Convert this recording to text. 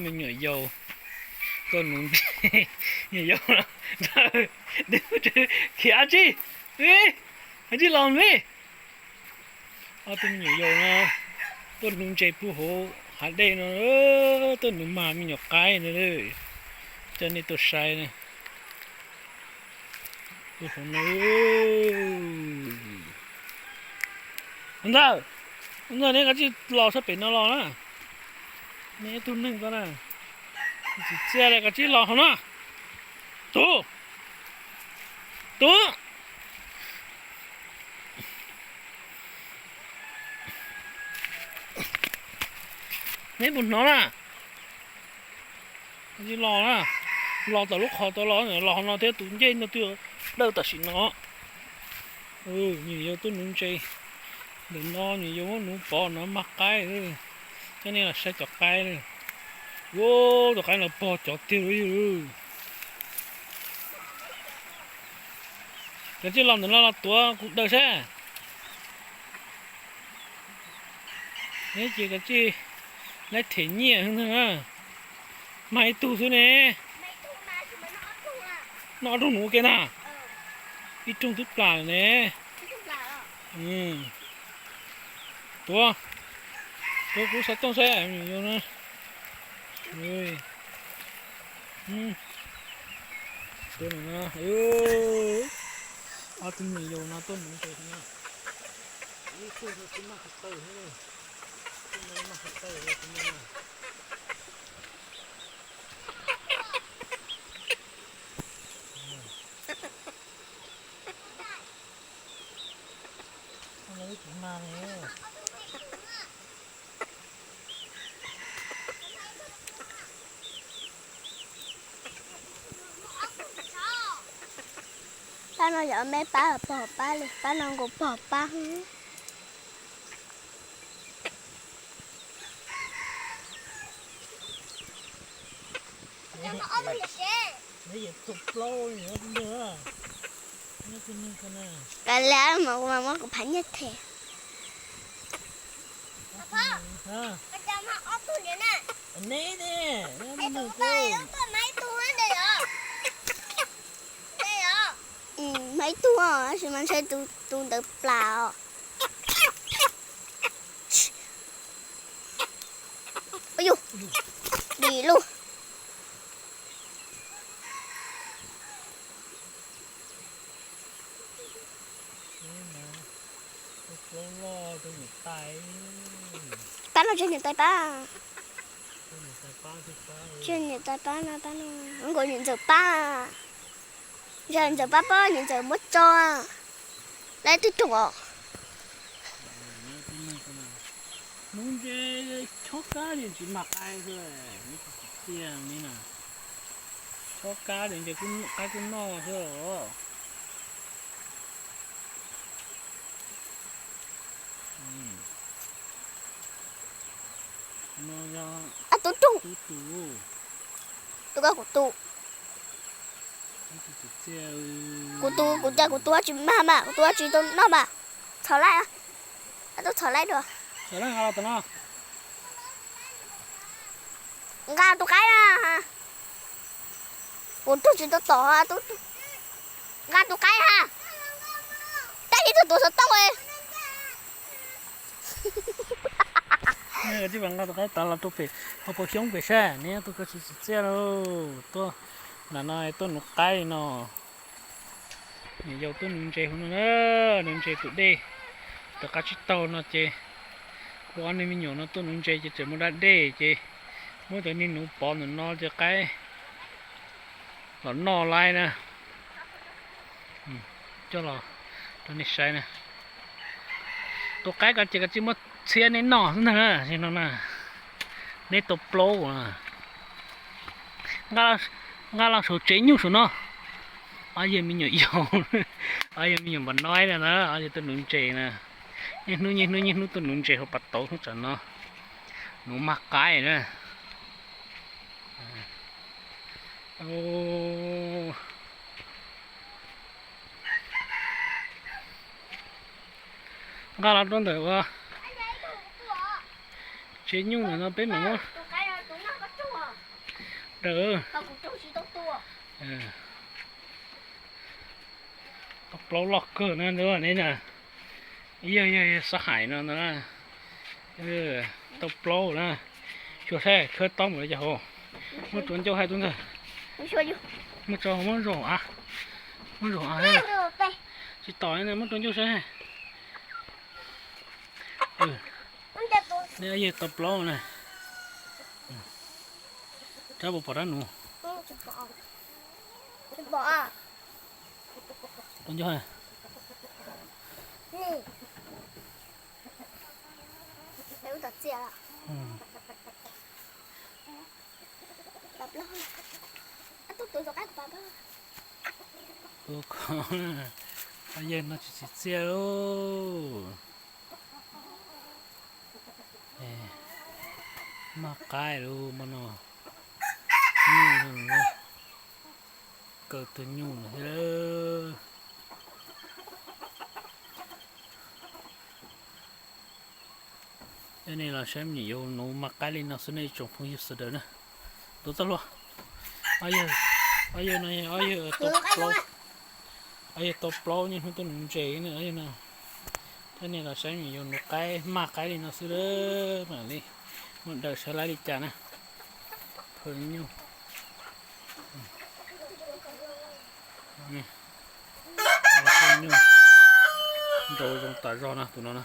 Me nyuam yaus tuaj nuv ntses, nyuam yaus ntawd, khiav dab tsi, dab tsi los li. Ob tug me nyuam yaus no tuaj nuv ntses puag hauv hav dej no, tuaj nuv mag me nyuam qaib no, coj nej tuaj saib na. Puag hauv no. Ntxawg, ntxawg, neb kav tsij los sab pem no los na. Neb ib tug neeg ko na, tsis txiaj li, kav tsij los hauv no. Tus, tus, neb puas hnov na? Kav tsij los na, los tom lub qhov tod los, los hauv no thiab, tus ncej no twb dawb tam sim no. Nyuam yaus tuaj nuv ntses ntawm no, nyuam yaus muab nuv pov no mag qaib. Coj nej los saib cov qaib. Ua, cov qaib no pog cov tiag li. Kav tsij los ntawm no los tuav kuv daws saib. Neb ces kav tsij laib them nyiaj xwb ntag. Mag ib tug xwb ne. Noj ob rooj nuv ua ke ntag. Ib rooj twb plam lawm ne. Tuav, tuav kuv xov tooj saib. Tuav no, ob tug me nyuam yaus no tuaj nuv ntses no. Ib tug no tsis mag ko taw thiab, ib tug no mag ko taw li tus no. Ib tug mag ne. Pab no yog me pab pog pab li, pab no nkaus pog pab. Kav liam mas kuv mam muab kuv phab nyiaj them. Mag ib tug, tab sis mas ntshe tus ntawd plam os. Ua yus, dim lug. Pab no tseg niam tais pab. Tseg niam tais pab no, pab no nkaus niam ntxawm pab. Yog niam ntxawm pab pab niam ntxawm muab tso. Lawv twb roog os. Nuv ntses chob kab li tsis mag qaib xwb, tsis txiaj li na. Chob kab li ntses qaib kuj noj xwb os. Tub roog, tus ko kuv tu. Kuv tu, kuv cas kuv tu tsis mag mas, kuv tu tsis tau noj mas. Txhom laij, tub txhom laij dua. Nqa tus qaib na. Kuv tu tsis tau tom, nqa tus qaib ha. Tab sis tus tuav xov tooj. Nqa tus qaib tod los rau pem hauv paus xyoob pem saib, neb tus ko tsis txiaj lauj. Tuaj nram no tuaj nuv qaib no. Nyuam yaus tuaj nuv ntses hauv no na, nuv ntses tus dej. Tom qab tsib taug no ces kuv ob niag me nyuam no tuaj nuv ntses ces tseem muaj dab dej ces muab cov niag nuv pov ntawm no ces qaib los noj laib na. Coj los rau nej saib na. Tus qaib ko ces kav tsij muab txhiab neb noj xwb ntag na, no na. Neb tau plaub. Nqa los saum tsev nyuj saum no. Ob yawg me nyuam yaus, ob yawg me nyuam npam noib na, ob yawg tuaj nuv ntses na. Niaj hnub niaj hnub niaj hnub tuaj nuv ntses hauv pas tauv hnub tsam no. Nuv mag qaib na. Nqa los rau ntawm ua tsev nyuj ntawm no peb mam muab. Daws. Tau plaub loj kawg na ntawd ne na. Ib yawg yog xab hais no ntag na. Tau plaub na. Xyuas saib khawb tob mus li cas hauv. Muab rau ncauj hais tub ntag. Muab tso muab zaum av. Muab zaum av. Tsis tom li na, muab rau ncauj saib. Nej yawg tau plaub na. Rab puas pom rab nuv? Rau ncauj. Ua ko, yawg no tsis txiv txiaj lauj. Maj qaib lauj, hmo no nyuj, kaw tus nyuj no thiab. Coj nej los saib me nyuam yaus nuv maj qaib li no xwb nej tsoom phooj ywg sawv daws na. Tus txoj hlua, ob yawg, ob yawg no, ob yawg tau plaub, ob yawg tau plaub niaj hnub tuaj nuv ntses ne ob yawg no. Coj nej los saib me nyuam yaus nuv qaib, maj qaib li no xwb, mam li muab daws saib laib li cas na. Phaw nyuj, phaw nyuj nrau zoo tas zog no, tus no na.